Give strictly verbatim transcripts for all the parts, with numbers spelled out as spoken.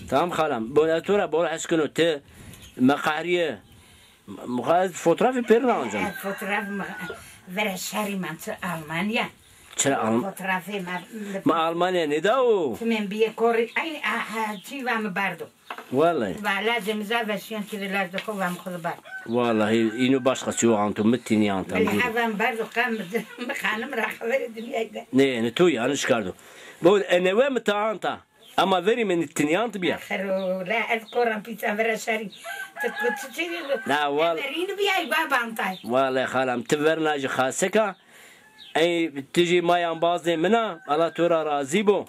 Tamam xalam. Bo ez to ra bol hes keno, ti meqehriye. Muxa ez fotoğrafê pêrin ancam. E, fotoğraf mi vera şerî man tu Almanya. Çira Alm- Fotoğrafê ma. Ma Almanya nêda o? Ti men biye korî. Ay, aha, çî va mi bardo. Vallahi. Va lajê mi za veşiyon ki de laj de xo va mi xo de bar. Vallahi ino başka çiyo anto, mi tini antam. Belha va mi bardo qam mi xanim ra xeberê dinyayde. Ne, ne to yanlış kardo. Bu enewe mi ta anta. Ama verî mi nitiniyan ti biya. Xero, la ez koran pîsa vera şarî. Ti ti ti ti. Na wal. Verîni biyay baban tay. Wale xalam ti verna jî xaseka. Ey ti jî mayan bazdê min a. Allah to ra razî bo.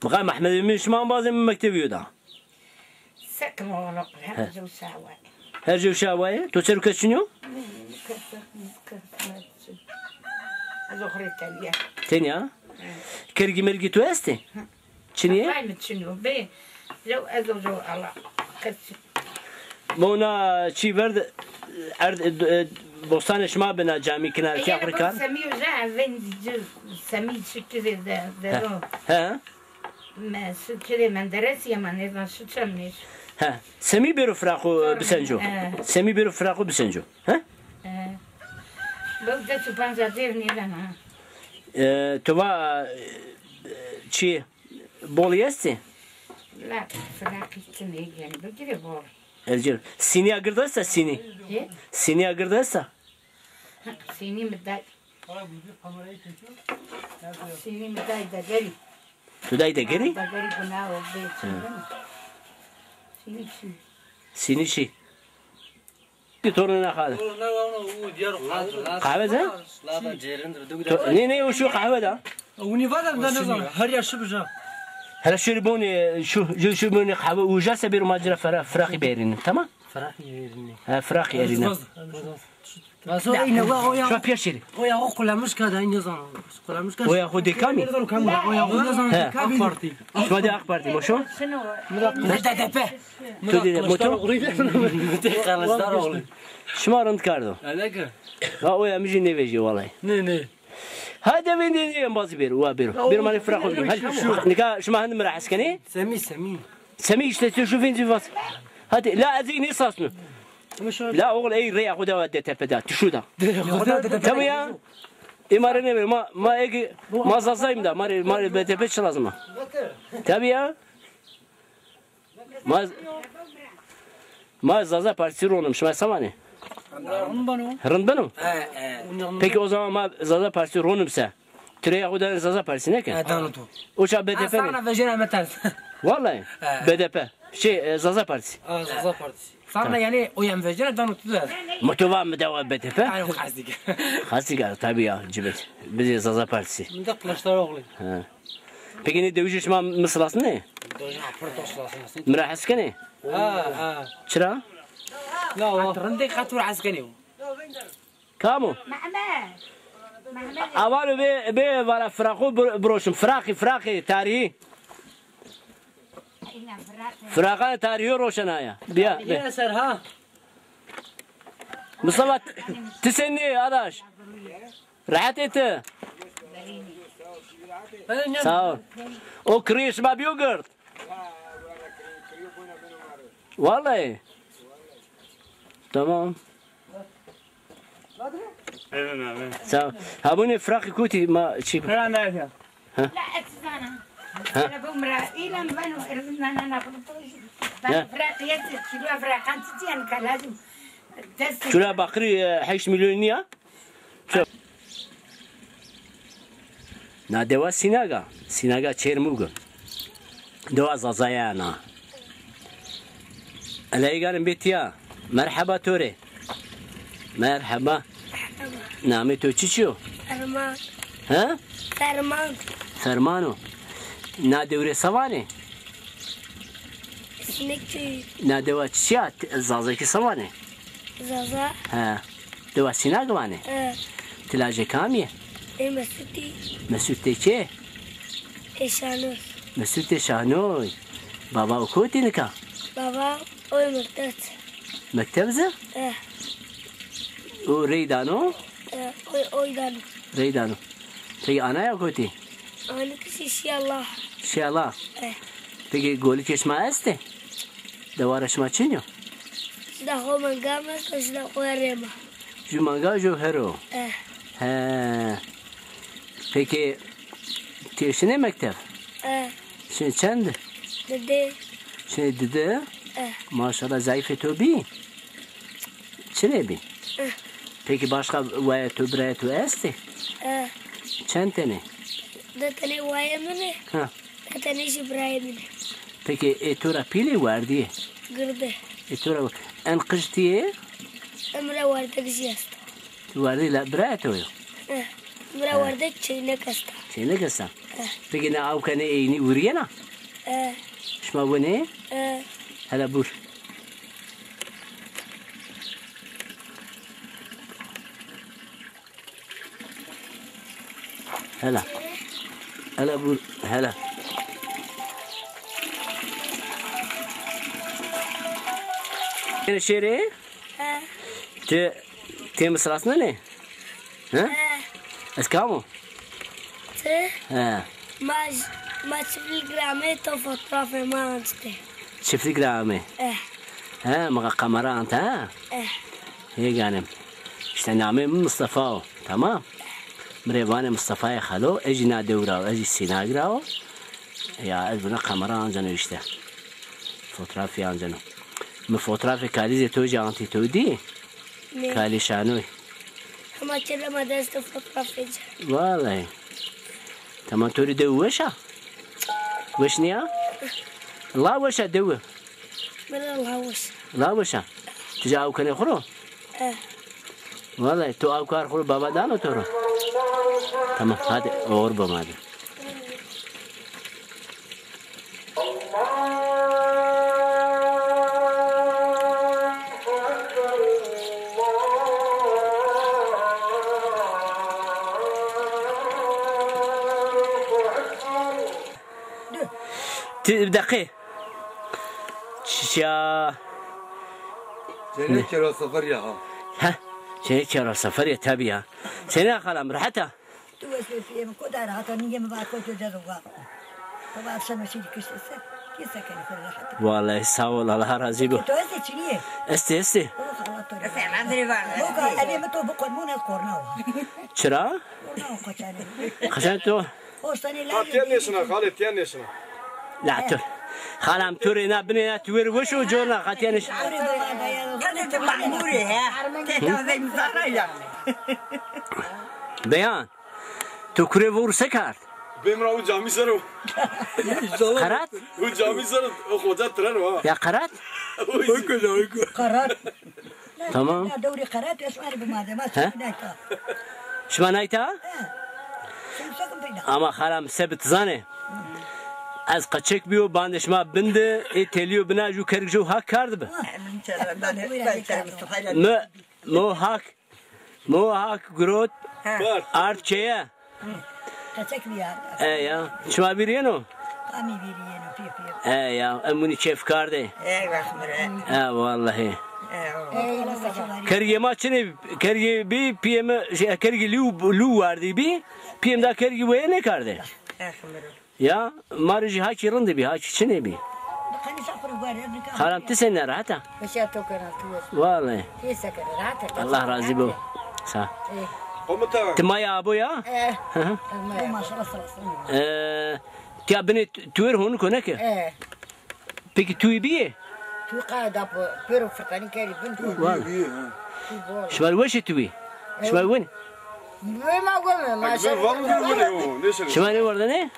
Miqay Mehmedê min şima bazdê min mektebî yo da. Sekim oğlu her jewşa way. Her jewşa way. To çero kes çinyo? Kes kes kes. Ez oxirê tenya. Tenya? Kergî mergî tu estê? Çinî yê? Vay mi çinî be. Lew ez o lew Allah. Kes. Mona çî verd erd e, bostanê şima bina camî kinartî Afrikan. Semî uza evin semî çikirê de de. He. Me su kirê Menderes yê ma nêzan su çem nêş. He. Semî bêro firaqo bisenco. He. Semî bêro firaqo bisenco. He? He. Bol des û panca dêr nêdana. E, tu va e, çi? Bolî estê? La firaqî ti nêgên bigirê bol. Ez cir. Sînîya gird esta sînî? He? Sînîya gird esta? Sînî mi day. Sînî mi day degerî. Tu day degerî? Degerî guna o bê çi. Sînî çi? Sînî çi? Ki tornê na xale. Qehwe de? Nê nê o şu qehwe de. Winî va de da nezan. Her ya şu bija. Hele şöyle bone şu şu şu bone qehwe uca se bir macera fera firaqî berînin. Tamam? Firaqî erîne. Ha, firaqî erîne. Şuna piya şêrî. Oya o kulamış ka da nêzano. Kulamış ka. Oya xo dê kamî? Oya xo nêzano. He. AK Parti. Şima dê AK Parti, boşo? B D P. Tu dê moto? Kılıçdaroğlu. Şima rind kardo. Eleke. Va oya mi jî nêvejîyo walay. Nê nê. Hadi ben de embazî bêro, wa bêro. Bêro ma rê firaqo bî. Hadi. Nika şima hende mi ra hes kenê? Semî, Semî. Semî işte tu şu vêncî vas. Hadi la ez ey nêsasno. La oğul ey reya xo dewa D T P da, tişu da. Tabii ya. Ê ma rê nêbêro, ma ma egi ma Zazayım da, ma rê ma rê B D P çi lazim a? Tabii ya. Ma ma Zaza Partisi ronim, şima se vanê? Rind beno. Rind beno? He, he. Peki o zaman ma Zaza Partisi ronim se. Tireya xo danê Zaza Partisi neke? He, dano tu. O ça B D P ne? Sana vejena me ters. Vallahi. He. B D P. Şey, e, Zaza Partisi. Ha, Zaza Partisi. Sana yani o yan vejena dano tu da. Mutu va mi dewa B D P? Ay, o xastik. Xastik, tabii ya, cibet. Bizi Zaza Partisi. Min de Kılıçdaroğlu. He. Peki ne dewiji şima mi silasnê? Dewiji apır to silasnê. Mi ra hes kenê? Ha, ha. Çira? La o. Rindê qat tu ra hes kenê o. Kam o? Mehmet. Mehmet. Avalo bê, bê vara firaqo bir-, biroşim. Firaqî, firaqî, tarîhî. Firaqanê tarîhî roşena ya. Biya, bê. Eser ha. Mustafa, ti senî adaş? Rehetê ti? Sağ ol. O kirîyê şima bîyo gird? Vallahi. Tamam. Sağ ol. Ha, bu ne, firaqî kotî ma çî. Pera nerede? Ha? La ez zana. Ha? Hele bu mira îlan vano erzim nana na bunu. Ben firaqî yet, kilo firaqan titiyen ka lazim. Dest. Kilo bakırî, e, heşt milyon niya? Na dewa Sînaga. Sînaga Çêrmûg. Dewa Zazaya na. Eleygarin bê tiya. Merheba to rê. Merheba. Namê to çiçî yo? Ferman. He? Ferman. Ferman o. Na dewrê se vanê? Sinek köyü. Na dewa çiçî ya? Zazakî se vanê? Zaza. He. Dewa Sînag vanê? He. Ti lajê kamî yê? Ê Mesûtî. Mesûtê kê? Ê Şanoy. Mesûtê Şanoy. Baba o kotî nika? Baba oy mekteb. Mekteb zi? He. O rey dano? He, oy, oy dano. Rey dano. Peki anaya kotî? Anî kişî şî Allah. Şî Allah. He. Peki golikê şima estê? Dewara şima çin yo? Şina xo manga mi esto, şina xo herê ma. Ju manga, ju hero. Eh. He. Peki ti şinê mekteb? Eh. Şinê çend? Didi. Şinê didi? Eh. Maşallah, zayıfê to bî? Çinê bî? Eh. Peki başka waya to, biraya to estê? Eh. Çend tenê? Di tenê wayê min ê. Ha. Di tenê jî birayê min ê. Peki ê to ra pîl ê, werdî yê? Gird ê. Ê to ra en qij ti yê? Em ra werdek jî esta. Ti werdî la birayê to yo? Eh. Em ra werdek çeynek esta. Çeynek esta? Eh. Peki ne awka ne eynî vurîyena? Eh. Şima winê? Eh. Hele bur. Hele. Hele bur, hele. Yine şêrê? He. Ti, ti mi sırasında ne? He? He. Ez kam o? Ti? He. Ma, ma çiftlik ra amê, to fotoğrafê ma antê. Çiftlik ra amê? Eh. He, ma kamera ant ha? Eh. Hê ganim. İşte namê mi Mustafa o. Tamam. Mi rê vanê Mustafayê Xalo, ez jî na dew ra o, ez jî Sînag ra o. Ya, ez buna kamera anceno işte. Fotoğrafî anceno. Mi fotoğrafê kalîzê to jî antî, to dî? Ne? Kalî Şanoy. Hema kere ma dest fotoğrafê ci. Vallahi. Tamam, to rê dew weş a? Weş nîya? La weş a dew. Bela la weş. La weş a? Ti jî awkenê xo ro? Eh. Vallahi to awkar xo ro baba dano to ro? Tamam, hadi, oxir bo ma de. Ti bir deqê. Çiçya. Sene kera seferiya ha. Ha, sene kera seferiya tabi ya. Sene xalam, rahat a? Tu wes pê piyê mi, koda rahat a, nîgê mi va, koda ceza va. Baba, akşam şîrî kişte se, kî se kenî xo rahat. Vallahi sağ ol, Allah razı bo. Tu estê çinî yê? Estê, estê. Oh, Allah to. Estê, ben dirê var. Boka, elê mi to biqormon ez qorna wa. Çira? Qorna wa, koçanê. Koçanê to? Qatîya nêşina, xalê, tîya nêşina. La tu. Xalam, tu rê na binê na tu wêr weş o, corna qatîya nêşina. Qatê ti mamurê he. Tê tazey mizara ya. Beyan. Tu kurê vur se kard? Bê mi ra u camî ser o. Qerat? U camî ser o, o xoca tren o ha. Ya qerat? Oy. Qerat. Tamam. Ya dewrê qerat ya, şima rê bimade, ma çi nayta. Şima nayta? He. Şima sakın peyda. Ama xalam se bi ti zanê. Ez qeçek biyo, bandê şima bindi, ê teliyo bina ju kerg ju hak kard bi. Mi, mi o hak Muhak girot ard keye. Qeçek bîya. E ya. Şima vîr yeno? Kamî vîr yeno, pî pî. E ya. Em winî kêf kardê. Ey wext mi re. E wallahî. Ey wext. Kergê ma çinê, kergê bî piyê mi, şey, kergê lû, lû wardî bî. Piyê mi da kergê weye nêkardê. Ey ximiro. Ya, ma rê jî hakî rindî bî, hakî çinê bî. Xalam ti senî, rehet a? Weşîya to kena, ti weş. Wallahî. Ti se kena, rehet a. Allah razî bo. Sa. Ti maya abo ya? E. Hı hı. E, tîya binê tu-, tuêr honik o, neke? E. Peki tuyî bîyê? Tuyî qada po, pêro firqanî kerî bin. Wal. Şima rê weş ê tuyî? Şima rê win? Bê ma weme, ma şima nêwerdene?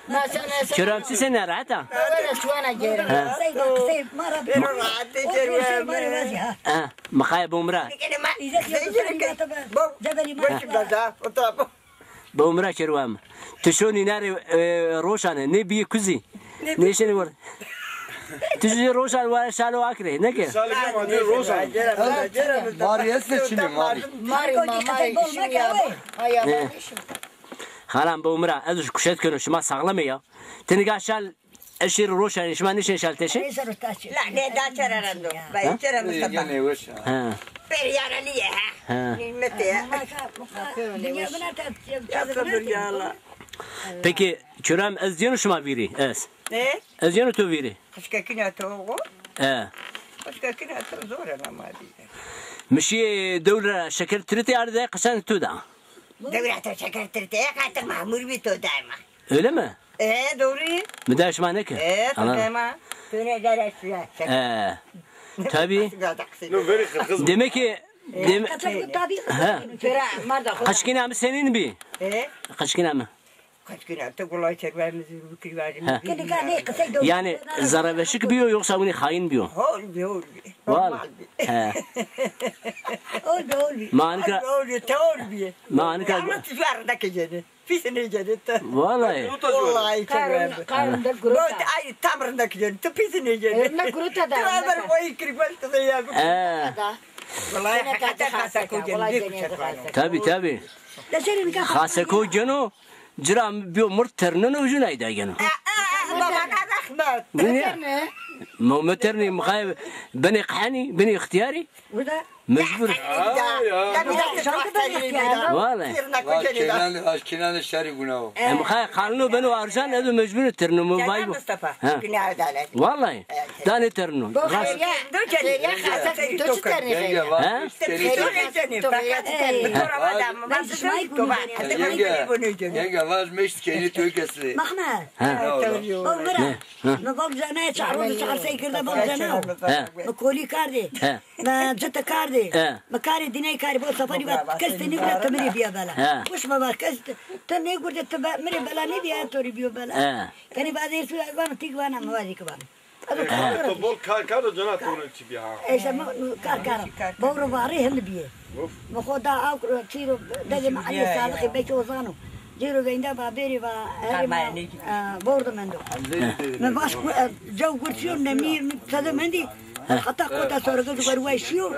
Çira ti senî, rehet a? Wele şuwana gêrena. Ha. Qisey, qisey ma ra. Pêro rehet ê, gêr weme. Ha, mixaye bo mi ra. Bo, bo, bo. Bo mi ra kerwem. Ti şonî nerê, e, roşane, nê bîyê kuzî. Nêşenî werde. Ti jî roşan ware şalo akirê, neke? Şalo ma de roşan. Marî estê çinê marî. Marî, ma, marî. Xalam bo mi ra, ez kuşet keno, şima saxlem ê ya. Ti nika şal Eşîr roşanî, şima nişên şal teşê? La ne da çere rendo. Bay çere Mustafa. Ha. Periyara niye ha? Ha. Nimete ya. Dünya bina ta. Ya sabır ya Allah. Peki, Çorem, ez diyenu şima vîrî, ez. E? Ez yeno to vîrî. Qişkekîna to o? E. Qişkekîna to zor ena ma dî. Mi şî dewr ra şeker tiritî ardî de qeşan tu da. Dewra to şeker tiritî, e, qatî mamur bî to daima. Öyle mi? E, doğru. Mi da şima neke. E, to daima. Tu ne dere şuya şeker. E. Tabii. Demek ki dem- He. Qeçkîna mi senîn bî? E? Qeçkîna mi. Qeçkîna, ti gulay çerwemiz bikirî vajî. He. Yani zerreveşik bîyo yoksa winî xayin bîyo? Hol bî, hol bî. Normal bî. He. Hol bî, hol bî. Ma nika, hol bî, hol bî, te hol bî. Ma nika. Ama tu rindek cenî. Pîs nêcenî ti. Vallahi. Vallahi çerwemiz. Karın da gurota. Ay tam rindek cenî. Tu pîs nêcenî. Rindek gurota da. Tu haber boyu kirî gol tu ya. He. Vallahi hakikaten xaseko cenî. Tabii, tabii. Xaseko ceno, cira biyo murt terneno, ucun ayda geno. E, e, e, baba, ne zahmet. Bu ne? Mo meterni mixay beni qeheni, beni ihtiyari. Mecbur. Vallahi. Vallahi. Kenan, az Kenan şerî gunawo. E, mixay qalino beno arjan, edo mecbur terno mo vay bu. Mustafa. Ha. Günah adalet. Vallahi. Danê terno. Rast. Yenge, vaz meşt kenî. Yenge, vaz meşt kenî Türkesi. Mahmut. Ha. Bavmira. Ne? Ha. Mi bavcana çarxu çarxu sey kirde bavcana. Ha. Mi kolî kardî. Ha. Mi cite kardî. Ha. Mi karê dîney kardî. Bo seferî vat kes tenî bile tu mi rê bîya bela. Ha. Kuş mi vat kes tu nêgurte tu mi rê bela nêbîya, to rê bîyo bela. Ha. Tenî bazê su ez vano tîk vana mi vazî ki vano. Ez o kar karo. To bol kar kar do cana to ne çi bî ha. Ey se mi kar karo. Bawro varê hil bîye. Of. Mi xo da aw çîro degê mi Elî Sadiqî belkî o zano. Cêro veynda va bêrî va herî ma, e, bordo mendo. Mi vaş ku, e, caw gurtiyo nemî mi tede mendî. Heta kota sorge ju ber way şiyo.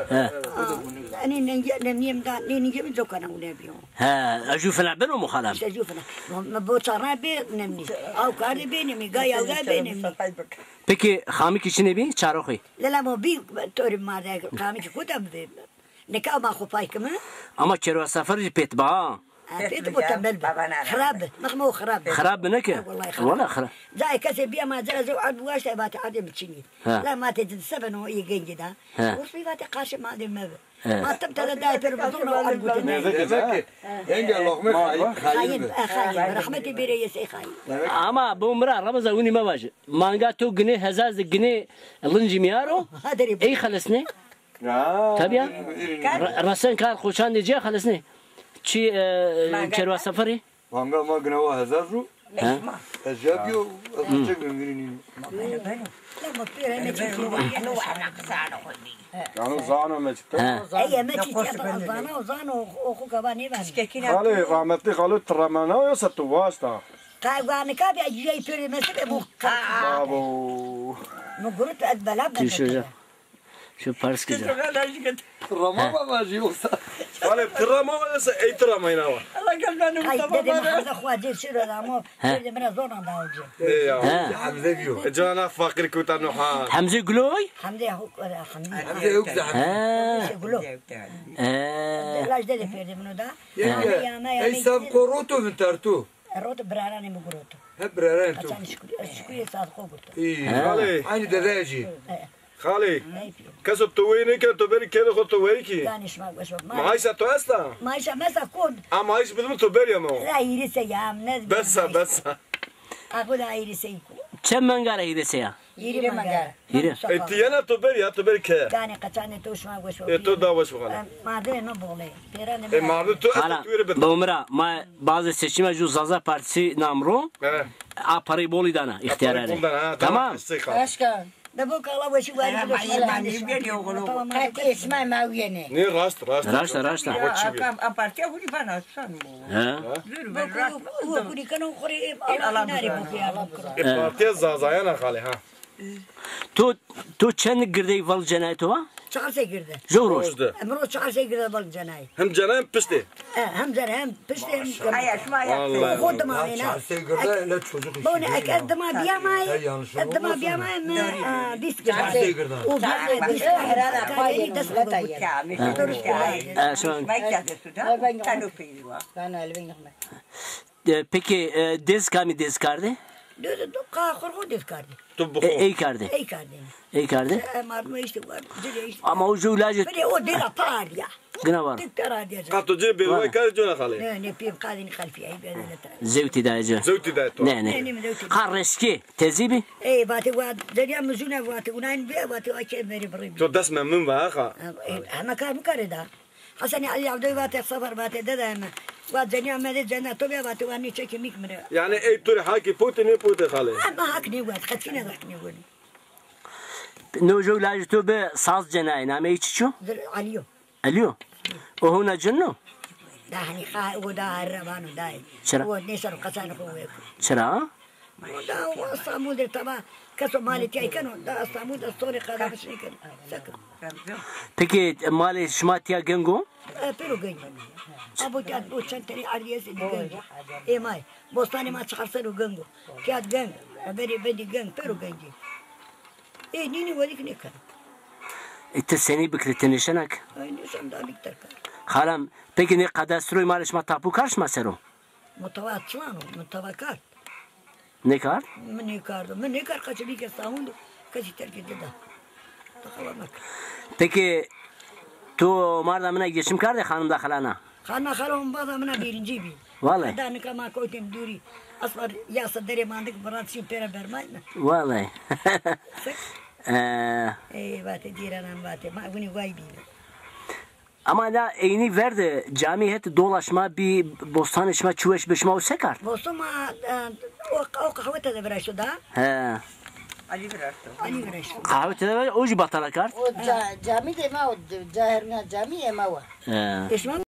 Enî nengê nemîye mi da, nê nengê mi cokana û nebîyo. Ha, ez ju fena beno muxalam. İşte ju fena. Mi bo çarna bê nemî. Aw kardî bê nemî, gay aw da bê nemî. Peki xamikî çinê bî, çaroxî? Lela mo bî torî ma de xamikî kota bibê. Nika ma xo pay kime. Ama kerwa sefer jî pêt ba ha. Ha, pêt bo tembel bi. Xirab bi. Mixmo xirab bi. Xirab bi neke? Ha, wellahî xirab. Wellahî xirab. Cayê kesê bîya ma cira zew erd bi waşta vatê erdê mi çinî. Ha. La ma tê di sebeno yê gengî da. Ha. Urs bî vatê qarşê ma de mebi. Ha. Ma tim tede dayê pêro bizona erd gotine. Demek ki, yenge loqme xayîn, xayîn, xayîn bi. E, xayîn. Rehmetê bêrê yê sey xayîn. Ama bo mi ra Ramazan winî mevaje. Manga to ginê hezaz de ginê lincî mîyaro. Ey xelesnê. Ya. Tabii ya. Ra-, rasen kar koçan de ciya xelesnê. Çi, e, kerwa seferî? Manga ma gina wa hezar ru. Ha? Ez ya biyo, ez çek gingirînî. Yano zano me çita. Ha. Ey yemek çita zano, zano oxu gava nêvanî. Xalê, rahmetli xalo tiramana yoksa tu vasta? Qayganîka bî, cîyê pêrê mi sibê bo. Bravo. Mi gurut ez bela. Şu pers kide. Rama baba jî yoksa. Vale, ti rama va yoksa ey ti rama ina va. Ay, dedê mi Hemze xwa cêr şiro ramo. Dedê mi ra zona da ucu. Ne ya? Ha. Hemze biyo. E, cana fakir kuta no ha. Hemze Guloy? Hemze, Hemze. Hemze yok da. Ha. Hemze Gulo. E. Laj dedê pêrdê mi no da. Yenge, ey sab ko roto vinter tu. Roto biraranê mi guroto. He, biraranê tu. Hasan Şükrü, Şükrü Sadıko guroto. İyi. Ha. Xalê. Aynı dede cî. He. Xalê. Keso to wey nêkeno, to berî kêrê xo to wey kî. Yanî şima weş bak. Maaşa to esta? Maaşa mi esta kon. A maaş bidim to berî ama. La hîrê sey ya, ne. Besa, besa. A xo da hîrê sey ko. Çend manga ra hîrê sey ya? Hîrê manga ra. Hîrê. E, ti yena to berî ya, to berî ke? Ganê qeçanê to şima weş bak. E, to da weş bak. E, mardê no bole. Pêranê. E, mardê to esta tu yere bet. Bo mi ra, ma bazı seçime ju Zaza Partisi nam ro. Evet. A parayı bol dana, ihtiyar. Tamam. Başkan. De bo kala weşî warî. Qetî esma mawiyene. Ne, rast, rast. Rast, rast. A partiya hurî bana san bu. Ha? Bo ku kuri kano xuri Allah nari bu ya. E, partiya Zazayana xalê ha. To, to çend girdey val cenay to va? Çar sey girde. Jowroş. Emro çar sey girde val cenay. Hem cenay hem piştê. E, hem cenay hem piştê hem. Aya şima ya. Vallahi. Xo dima nêna. Çar sey girde le çocuk işi. Bone ek ez dima biyamay. Ez dima biyamay mi, e, dîs girde. Çar sey girde. O biyamay dîs girde. Herhalde payı dest girde. E, şu an. Şima kâde suda. Kano peyri va. Ben elbin. E, peki, e, dêz kamî dêz karde? Döde do ka xorxo def kardî. Tu bixo. E, ey kardî. Ey kardî. Ey kardî. E, mardimo işte var. Cire işte. Ama o jew lajê. Bile o dera par ya. Gina var. Tek tera diyecek. Ka tu cire bir vay kar cona xalê. Ne, ne pim kadın kalfi ay ben öyle tane. Zewtî dayê ci. Zewtî dayê to. Ne, ne. Ne, ne, zewtî. Ka reşkî, tezî bî? Ey, vate wa, derya mizune vate, unayn be, vate wa ke beri biri. To dest memnun va ha. E, heme kar bu kare da. Hasanî Elî Evdoyî vate sefer vate dede heme. Va cenîya me de cenîya to bîya vate wa nê çekê mîk mi rê. Yanî ey tu rê hakî potê nêpotê xalê? Ama hak nêwet, qetkî ne hak nêwet. No jew lajê to bi saz cenayê, nameyê çi çi yo? Elî yo. Elî yo? O hona cinno? Da hanî xa o da herre vano dayê. Çira? O nêşeno qesanê xo weko. Çira? Da o Îstanbul de taba keso malê tîya keno, da Îstanbul de sonê qadaxişê keno. Seke. Peki malê şima tîya geng o? E, pêro geng o. Abo tîya o çend tenî erdî estê de geng o. Ê ma yê. Bostanê ma çar serr o geng o. Tîya geng o. Verê vendî geng, pêro geng ê. Ê nînî welîk nêkeno. E, ti senî bikirî, ti nêşena ke? Ay, nêşen da bîk terka. Xalam, peki nê kadastroyê malê şima tapu kar şima ser o? Mutewa çilan o, mutewa kard. Nêkard? Mi nêkardo. Mi nêkard, qeçe bîke sawund, kesî terkê de da. Peki, tu marda mina geçim kardê xanimda xelana? Xanima xela umbaza mina birincî bî. Vallahi. Da nika ma kotêm dûrî. Asla yasa derê mandik birat şîn pêre bermayne. Vallahi. Ee. Ey, vate cîranan vate. Ma winî way bîne. Ama na eynî ver de camî het dola şima bî, bostanê şima çi weş bi, şima o se kard? Boston ma, e, o, o qehwe tede viraşto da. He. Elî viraşto. Elî viraşto. Qehwe tede viraşto, o jî batala kard. O ca-, camî de ma o, ca herna camî ê ma wa. He. E şima